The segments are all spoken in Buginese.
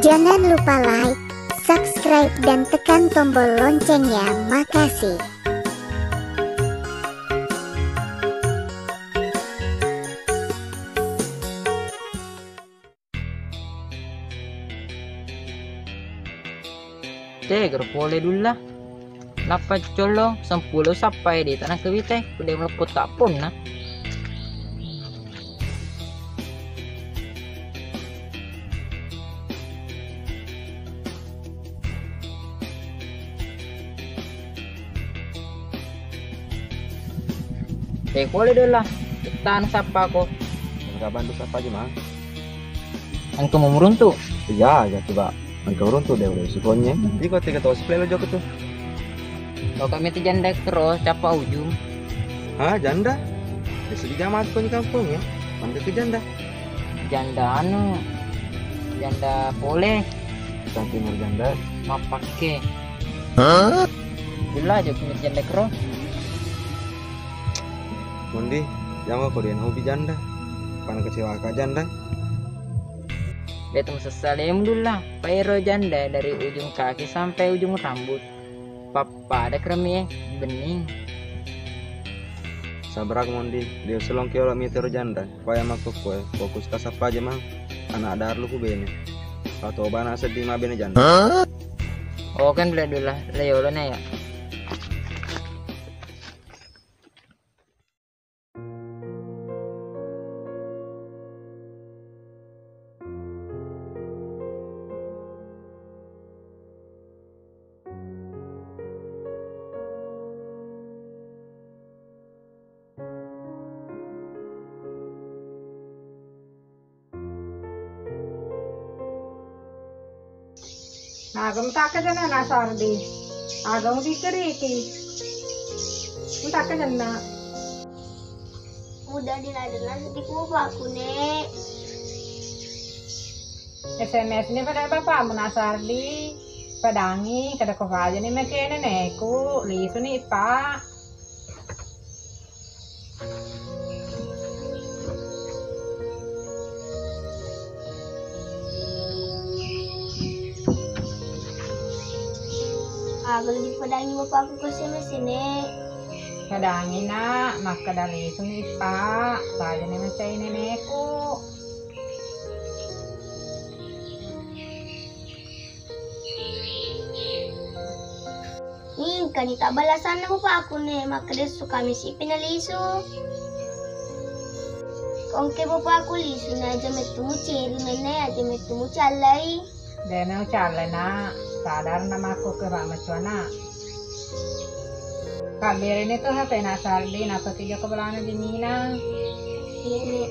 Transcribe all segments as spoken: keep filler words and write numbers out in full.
Jangan lupa like, subscribe, dan tekan tombol loncengnya. Makasih. Tegaro pole Dulla. Nappa collo sempulo sappae de tana kewite, kude meleppo tapponna. Eh, pole Dulla. Tanu sappa ko. Enggak bantu sappa aja, Mang. Engka mau meruntu? Iya, iya, coba. Engka uruntu de udah sukonye. Iko tiga tau sepele joko tu. Kau kami ti janda kero, capa ujung. Hah, janda? Ya, sedih jama aku di kampung ya. Manggil ke janda. Janda anu, janda pole. Cantik janda. Mapakke. Hah? Gila aja punya janda kero. Mundi, jangan kau dia hobi janda. Pana kecewa ka janda. Beta masessalemu Dulla, paero janda dari ujung kaki sampai ujung rambut. Pappada keremi e, bening. Sabrak Mondi, dia selong kiolo mitero janda, paya makkukue, fokus kasappa aja mang, anak dar lu ku bene. Atau bana sedih ma bene janda. Oke, bela Dulla, le yolo ne ya. Aga mutaka jana na Sardi. Aga mupikkiriki. Mutaka jana. Muda di ladena di kupa aku, Nek. S M S ni pada bapakmu na Sardi. Padangi, kada ko faja ni mekene neku, lisu ni, Pak. Aga lebih padangi bapakku ke sini sini. Padangi, Nak, makkeda lisu ni, Pak. Saja ni macai neneku. Ingkani tabbalasanna bapakku ne, makkeda esso kami sipi na lisu. Kongke bapakku lisu na aja mettu muceri menne, aja mettu mucallai. Dena ucallai, Nak, sadar na makku ke bak macua, Nak. Kabbereni tu H P na Sardi, nappa ki jokka bolana di Mina. Iya, Nek.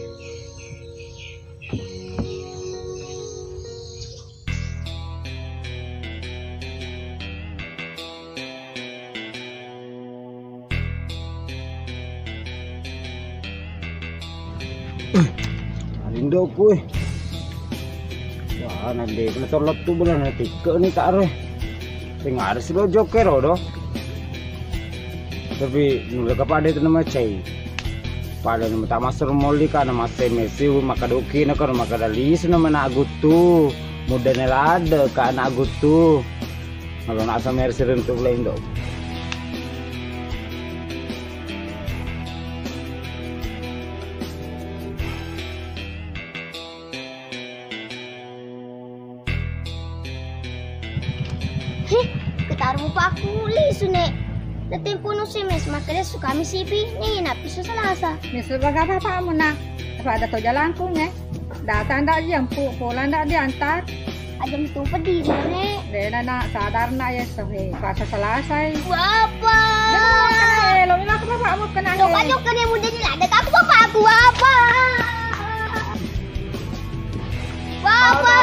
Alindoku, eh. Wah, nande kena tolot tu bulan tikke ni tak roh. Tengah ada silo joker do. Tapi nulle ka pada tu nama cai. Pada nama tak masuk molli ka nama semesi maka doki na ka maka dalis nama nak gutu. Muda ne lada ka nak gutu. Kalau nak sama air seruntuk lain do. Heh, ketarumu pakku lisu, Nek. Natempo nu S M S makkeda esso kami sipi, ni nappi esso Salasa. Ni suruh bapakka bapakmu, Nak. Pada to jalangku, Nek. Datang ndak diempu, pulang ndak diantar. Aja mutu peddi, Nek. Dena, Nak, sadar, Nak, ya, esso, he, puasa Salasa, eh. Bapak. Jangan, Nak, eh, lo bilang ke bapakmu kena, Nek. Coba jokka ni muda ni lada, aku bapakku, Bapak. Bapak.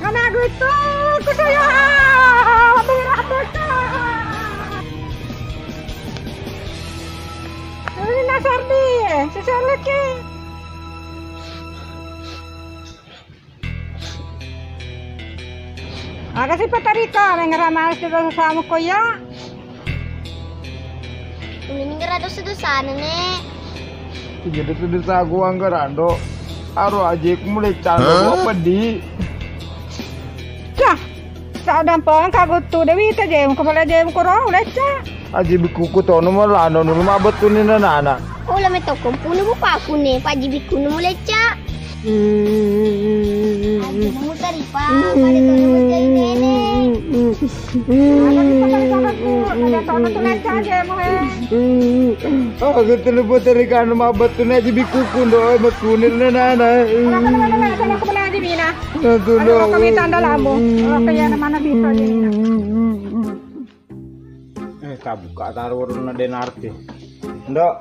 Ana gutu, kusoyo, berat bocah. Ini nasar di, sesal lagi. Aga si patarika, mengera males di dosa samu ko ya. Minggir dosa-dosana, Nek. Iya, dosa-dosaku anggarando. Aro ajeku mulai calo. Hah? Apa di? Cah, tak dampeng kagu tu Dewi ta jem, kepala jem koro, udah, Cah. Aji bikuku tono melano nulu mabettuni nanana. Oh, lame toko mpunu bupaku ne, paji bikunu mulai, Cah. Aji mutari pa, pada tono mutari nene. Ada di kota-kota tu, ada tono tu, Cah, jem, he. Aku telepon dari kanu mabettuni aji bikuku ndo, eh, mekunir nanana. Kenapa, kenapa, kenapa, kenapa, kenapa, Mina? Nah, tuh, aduh, lo. Kami tanda lampu. Kalau kayak mana bisa aja, Mina. Eh, tabuka taruh warna Denarti. Ndok.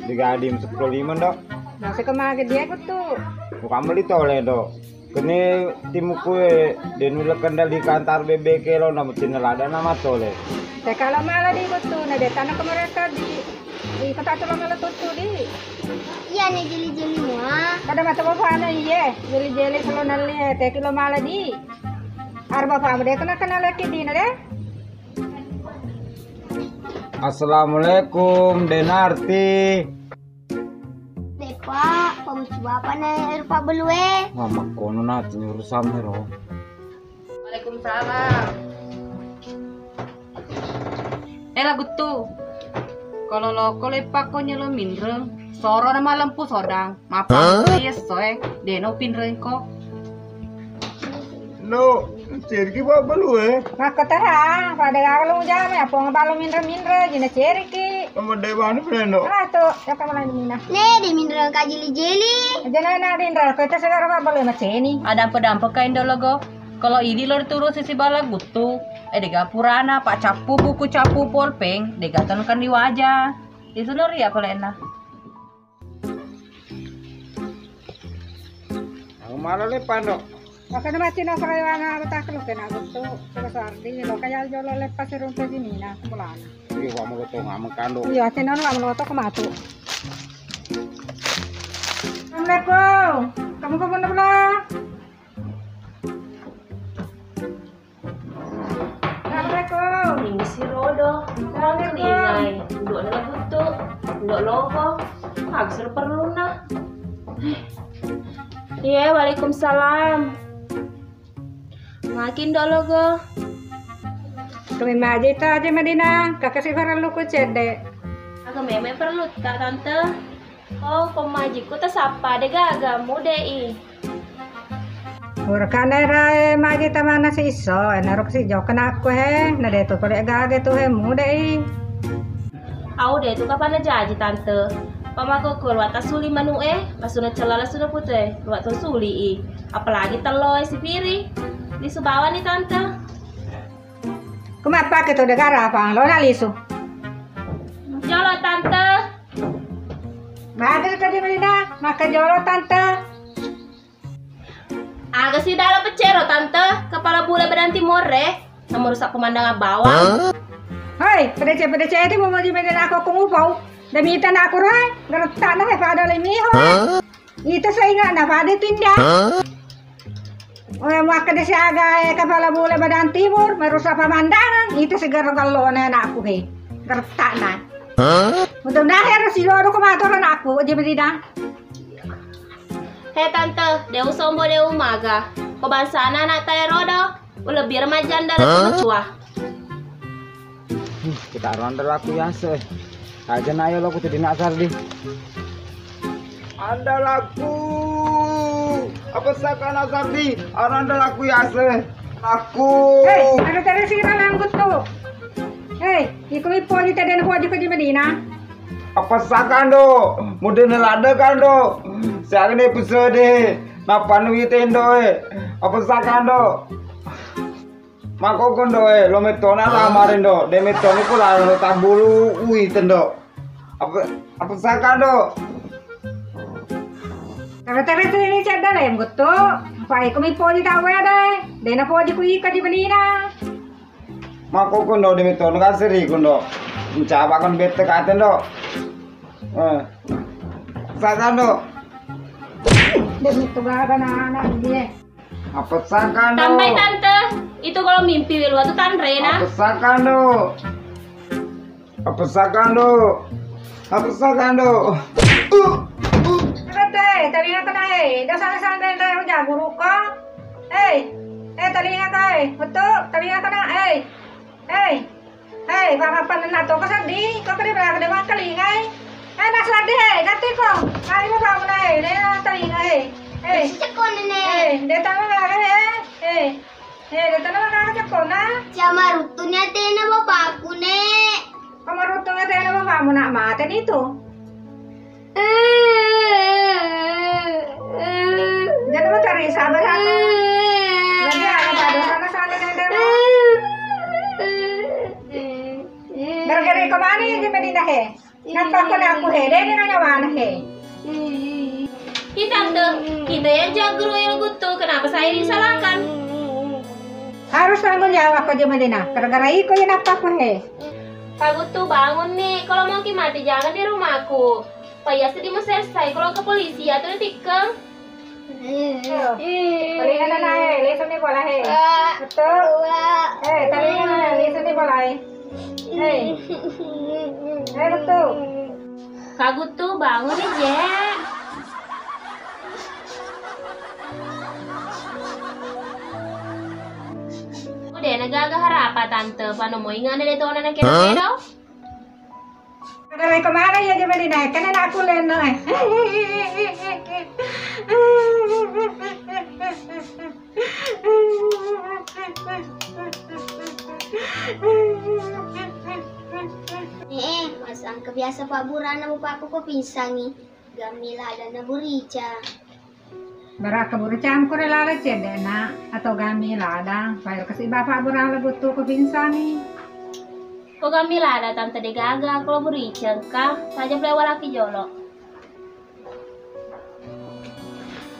Digadim sepuluh lima, Ndok. Nah, saya kemarin dia aku tuh. Bukan beli tole, Ndok. Kene timuku e, denu le kendali kantar B B K lo, nama cina lada nama tole. Saya kalau malah di aku tuh, nah, dia tanah ke mereka di, di kota tuh lo malah tuh, tuh, di. Iya, nih, jeli-jeli mua. Kada mata bapak anak, iya. Jeli-jeli kalau nali, eh, teki lo malah di. Arba pa, dia kena kenal lagi di, nah, deh. Assalamualaikum, Denarti. Depa, pemucu apa ne rupa belue? Mama kono nati nyuruh samiro. Waalaikumsalam. Eh, Laguttu. Kalau lo, kalau ipakko nyelo minreng, soro na malempu sodang. Mapa? Hah? Iya, soe. Deno pinrengko. No, ceriki ba balu, eh. Makko tara, pada galo jame, apa ngebalu minre-minre, jina ceriki. Kamu dewani, Brendo. Ah, tuh, ya kamu lagi mina. Ne, de minre ka jeli-jeli. Jana na dinre, ko itu segara ba balu maceni. Ada apa dampak kain dologo? Kalau ini lo turu sisi bala guttu, eh, dega purana, pak capu buku capu polpeng, dega kan di wajah. Itu lo ria kalau enak. Aku malah lepan, Dok. Makanya mati no kalau anak betah kalau kena betul, kalau sardi, lo kayak jolo lepas serumpe di mina, mulana. Iya, kamu lo tong amen kando. Iya, sih, nono, kamu lo tong kematu. Assalamualaikum. Kamu ke mana pula? Assalamualaikum. Ini si Rodo. Assalamualaikum. Ringai. Nduk na butu. Nduk logo. Maksud perlu na. Iya, waalaikumsalam. Makin nduk logo. Kami maji ta aja Madina. Kakak si perlu ku cedde. Aku memang perlu tak, Tante. Oh, pemmajiku tasappa, de gaga, mudei. Urkana era, eh, magi tamana si iso, enaro si jokna aku, he, na de tu pole gaga tu, he, mudei. Au de tu kapana jaji, Tante. Pamako ko luata suli manu e, lasuna cella lasuna pute, luata suli i. Apalagi tello e sipiri. Lisu bawani, Tante. Kuma pake to degara apa? Lo na lisu. Jolo, Tante. Bagus tadi Melinda, makan jolo tante. Aga si dalam pecero tante, kepala bule badan timur e, sama rusak pemandangan bawang. Hei, pedece-pedece itu mau di medan aku aku ngupau. Demi tanah aku rai, geretak nah pada lemiho. Itu saya ingat nah pada tindak. Oh, yang makan di siaga e kepala bule badan timur, merusak pemandangan. Itu segera kalau anakku he, geretak nah. Mudah-mudahan harus si loro kematur anakku, aja Melinda. He tante, de usombo de umaga. Ko bangsana anak tae Rodo, ulebbi remaja andala cua. Kita aro andalaku yase. Aja na ayo lo ku tadi nak Sardi. Andalaku. Apa saka nak Sardi? Aro andalaku yase. Aku. Hei, ada tadi si Ranang Gutu. Hei, iku ipo di tadi anak wajib ke di Medina. Apa sakando? Mudene lade kando. Siagne episode. Napanui tendo e. Apa sakando? Mako kondo e, lo metona la marendo. De metoni ko la lo tabulu ui tendo. Apa, apa sakando? Tara-tara sini cedda le muttu. Apa iko mi poji tawe de. Dena poji ku ika di Medina. Mako kondo de metono kasiri kondo. Mencaba kon bete katen do. Eh. Sakando. De mitu gaga na anak dia. Apa sakando? Tambai tante. Itu kalau mimpi welu atu tanre na. Apa sakando? Apa sakando? Apa sakando? Kete, talinga kena, eh. Dasar-dasar dari jago ruko. Eh, eh, talinga kau, eh. Betul, talinga kena, eh. Eh. Eh, bapa panenna to ko seddi, ko kede bela kede mangkalingai. Eh, Mas Ladi, eh, gatti ko. Mari mo bangun, eh. Dena talinga, eh. Eh. Cekko, Nenek. Eh, de tama, eh. Eh. Eh, de tama, cekko na. Cama ruttunya tena bapakku, Nek. Ko maruttunga tena bapakmu, nak, mate ni tu. Jadi mau cari sabar aku. Jadi ada pada sana sana nendang. Gara-gara kemana ya di Madinah, he? Nappa ko na aku, he? Dena nyawana, he. Hi, Tante, kita yang jago ya guttu, kenapa saya disalahkan? Harus tanggung jawab ko di Madinah. Gara-gara iko ya nappa ko, he. Pak Guttu, bangun ni. Kalau mau ki mati, jangan di rumahku. Payah sedih mesesai kalau ke polisi atau tikkeng. Paling ada nae, lisu ni bola, he. Betul. Eh, tadi kan lisu ni bola, he. Hei. Eh, betul. Pak Guttu, bangun ni, Jek. Udah, na gaga harapa, Tante. Pano mau ingat ada tona na kira-kira. Ada kemana ya, dia beli naik? Kan enak aku leno, eh. Eh, masang kebiasa Pak Burana, bapakku ko pingsangi. Gammi ladang na burica. Bara ke burica ko re lala cedde na atau gammi ladang, pair kasi bapak burala buttu ko pingsangi. Ko gammi ladang, Tante, de gaga ko burica engka, saja play walaki jolo.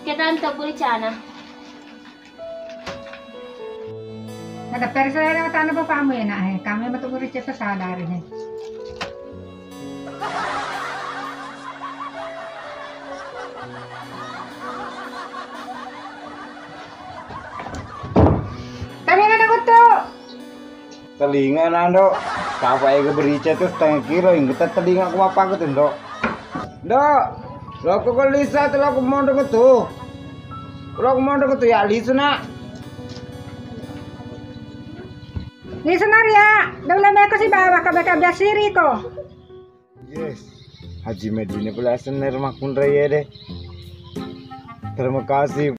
Ke Tante, buricana. Ada persa ada tanah bapakmu enak, he. Kami metu burica sadari, he. Tapi ada betul. Telinga nando, papa ega berica tu setengah kilo, inggeta telinga ku bapakku tu, Ndo. Ndo, loko ko lisa tu loko mondo ko tu. Loko mondo ko tu ya lisu, Nak. Lisu Maria, dole meko si bawa ka beka biasiri ko. Yes. Haji Medina pula senner makunraya deh. Terima kasih.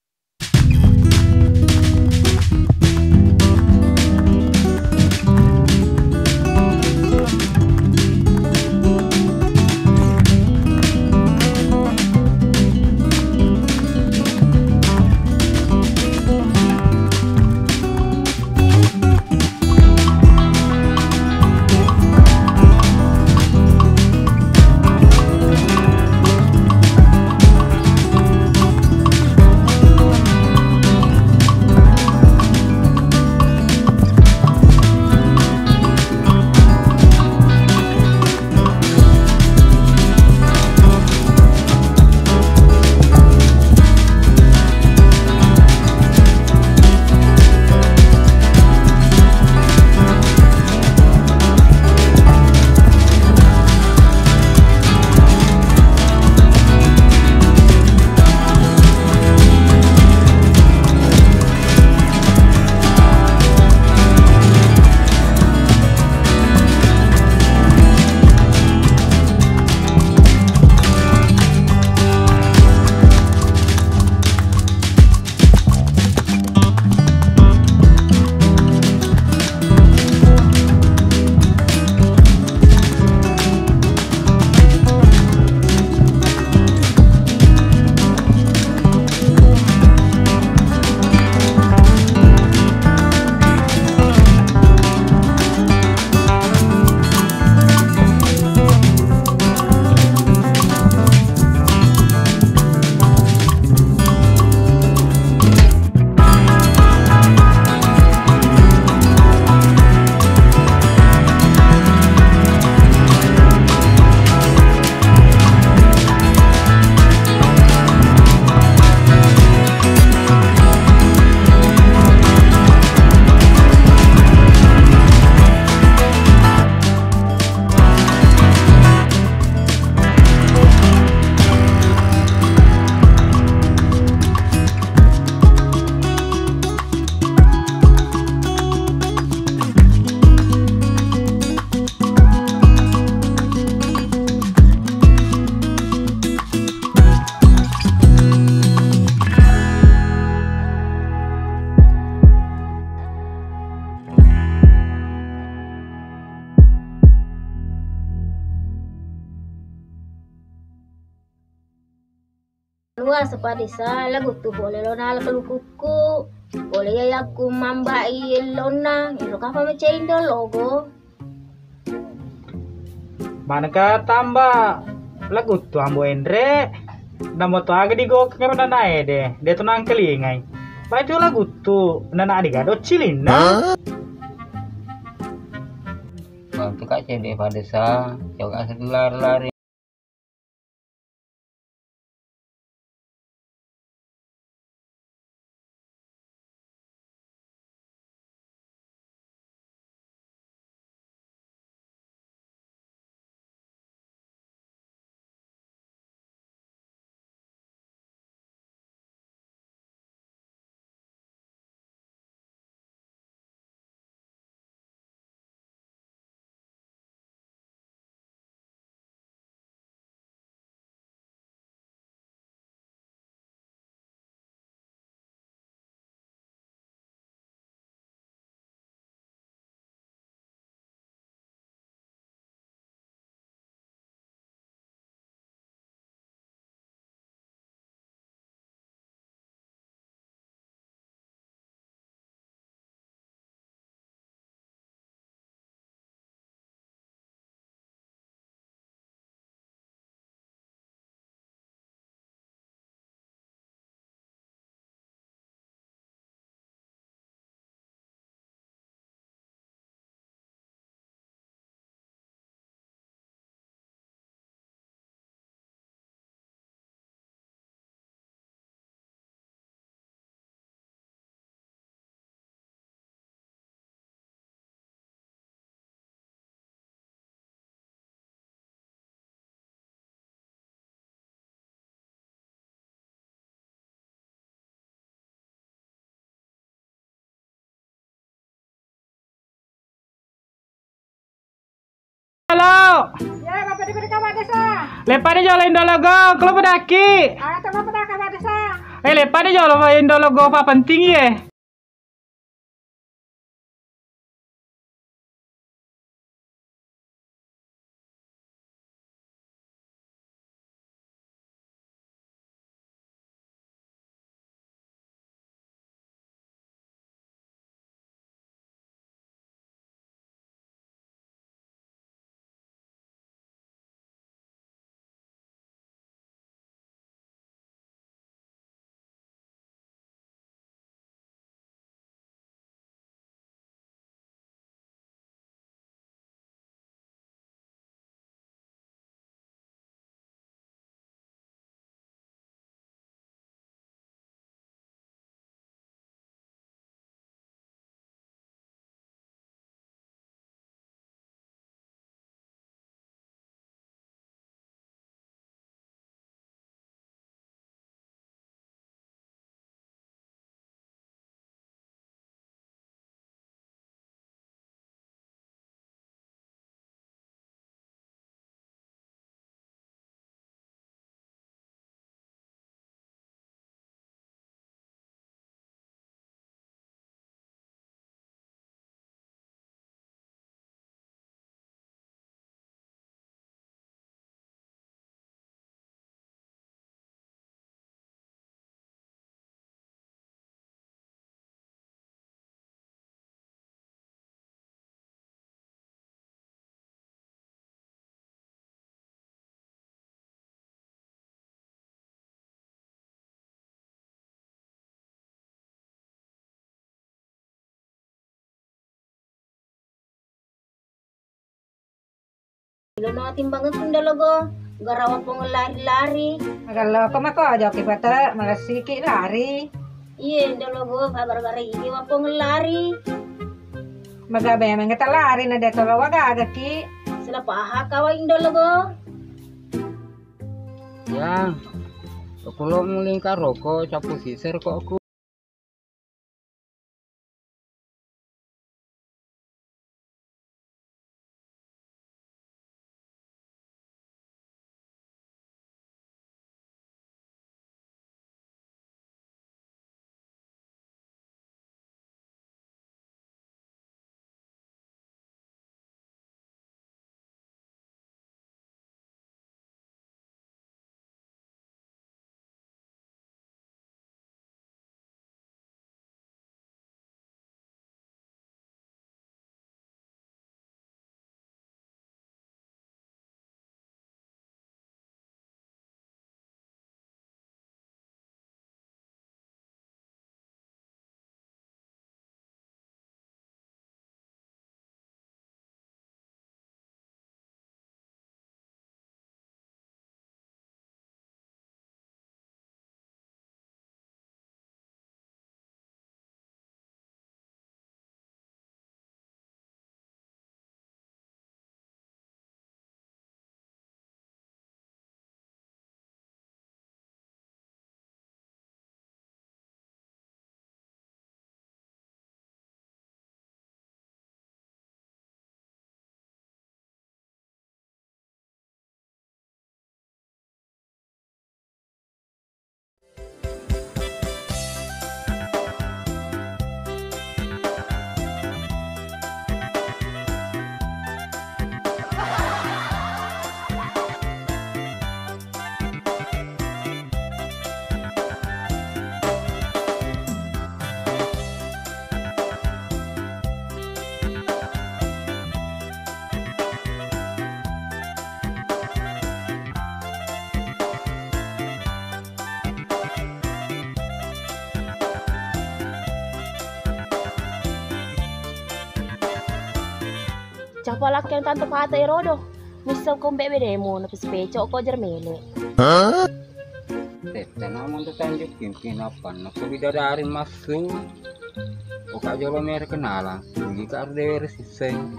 Wa sepadesa lagu tu pole lo nala kelukukku. Pole ya yakku mambai lona. Ilo kapa mecai indo logo. Maneka tamba lagu tu ambo enre. Namo tu aga digokeng nana ede. De tu nangkelingai. Pai tu lagu tu nana adiga do cilinna. Bantu kak cedek padesa. Coba satu lari-lari. Halo. Ya, Bapak Deputi Kepala Desa. Lepa de jolo indo logo, kelo pedaki. Ah, teman pada Kepala Desa. Eh, lepa de jolo indo logo, apa penting ye? Ilono timbangekku indo logo, garawa pong lari-lari. Magello ko mako joki pate, malessiki lari. Iye indo logo, kabar-bara iye wapong lari. Magabe mengeta lari na de tolo wagaga ki. Sila paha kawa indo logo. Ya, kulo mulingka roko, sapu siser kok ku. Capa lakkeng tante pata erodo. Misseng ko mbe bedemu, napisi pecok ko jermele. Tette na monto tanjuk kimpi napanna ko bidadari massu. Oka jolo mere kenalan. Lagi ka harus dewe resiseng.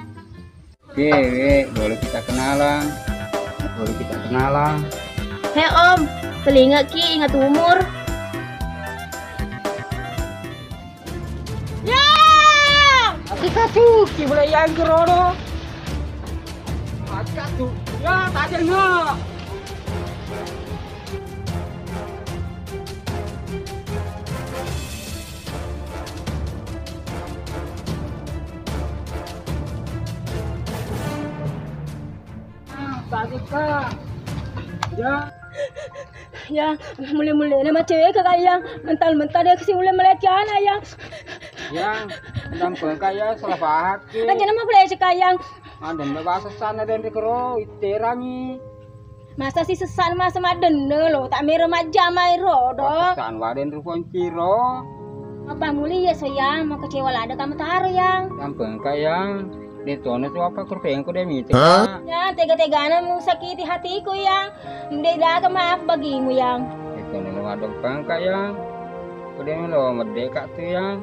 Oke, we, boleh kita kenalan. Boleh kita kenalan. Hei Om, telinga ki ingat umur. Ya! Ati katu, ki boleh yang kerono. Ati katu, ya, tak ada. Ya. Ya, mulle-mulle na maceweka kayang. Mental-mental dia kasi mulle melek ana ya. Yang, dampeng kaya salah paham ki. Aja nama boleh kayang. Ada nda bahasa sana dan kero iterami. Masa si sesan masa madenne lo, tak mero majjamai ro do. Pasan waden ru ponciro. Apa muli ya so yang, mau kecewa lada kamu taro yang. Dampeng kayang. De tono tu apa kurpengku de mite. Ya, tega-tegana mu sakiti hatiku yang. De daga maaf bagimu yang. De tono lo ada bangka yang. Kude lo medeka tu yang.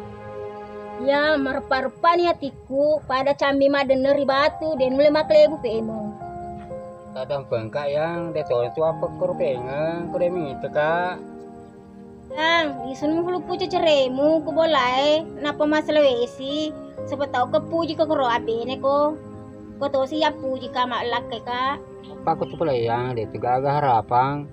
Ya, merepa-repa ni hatiku pada cambi madenne ri batu, de nulle maklebu pemu. Kadang bengkak yang de tole tu apa kurpengeng, kude mite kak. Yang, lisun mu lupu ceceremu ku bolae, napa masalah wesi, siapa tau ke puji ke koro abene ko. Ko tosi ya puji ka mak lakke kak. Apa ku tu pole yang de tu gaga harapang.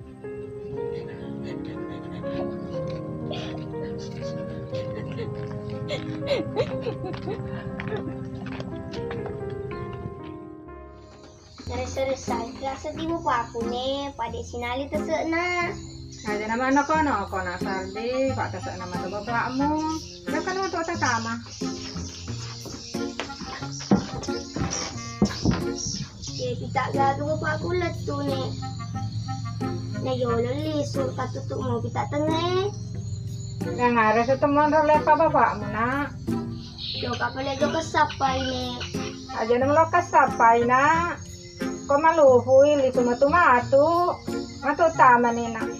Naressa-ressai rasa timu pakune, pada sinali tesekna. Aja nama noko-noko na sardi, pak tesekna mata bapakmu. Jangan waktu tatama. Ye, pita gaga bapakku lettu ne. Na yolo lisu katutu mo pita tenge. Yang ada setemuan rolepa bapakmu nak. Yo kapale jo kesappai ne. Aja nama lo kesappai nak. Ko malupui lisu matu-matu. Matu tama ne nak.